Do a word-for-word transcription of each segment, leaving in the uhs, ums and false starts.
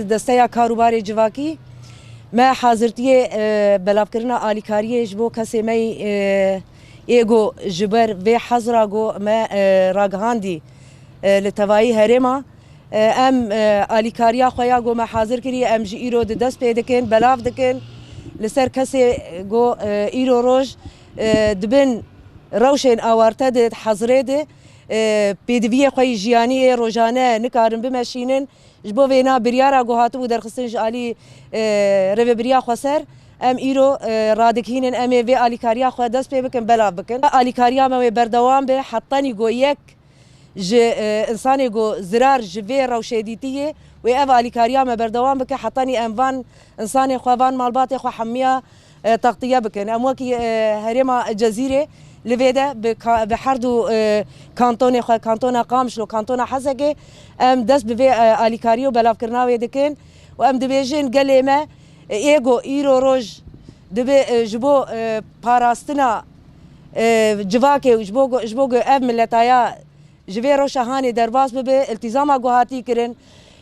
Desteya Karûbarê Civakî me hazirtiyê, e, belavkirina alîkariyê ji bo kesê me, e, ê ku ji ber vê hezra ku me, e, ragihandî, e, li tevayî herêma. E, em, e, alîkariya xwe ya ku me hazir kiriye, em ji îro di dest pê dikin, belav dikin. Li ser kesê ku, e, îro roj, e, di bin rewşên awarte de, di hezrê de, e, pêdiviyê xwe yî jiyanî yê rojane nikarin bimeşînin. Ji bo vêna biryara ku hatibû derxistin ji alî, e, rêvebiriya xweser, em îro, e, radighînin, em ê vê alîkariya xwe dest pê bikin, belav bikin. Alîkariya me wê berdewam be, hetanî ku yek ji, e, insanê ku zirar ji vê rewşê dîtiye, wê ev alîkariya me berdewam bike, hetanî em van insanê xwe, van malbatê xwe hemiya, e, textiye bikin. Em wekî, e, herêma Cezîrê li vê de bi ka-, bi her du, e, kantonê xwe, kantona Qamişlo, kantona Hesekê, em dest bi vê, e, alîkariyê û belavkirina wê dikin û em dibêjin gelê me, e, ê ku îro roj dibe, e, ji bo, e, parastina, e, civakê û ji bo ku, ji bo ku ev miletaya ji vê rewşa hanê derbas bibe, îltîzama ku hatî kirin,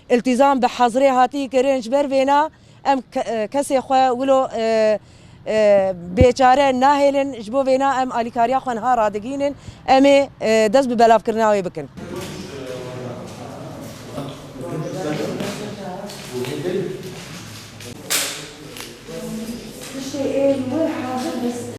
îltîzam bi hezrê hatî kirin. Ji ber vêna em ke-, e, kesê xwe wilo, e, e, bêçare nahêlin. Ji bo vêna em alîkariya xwe niha radigihînin. Em ê, e, dest bi belavkirina wê bikin. Tiştê ê li wir hazir bes.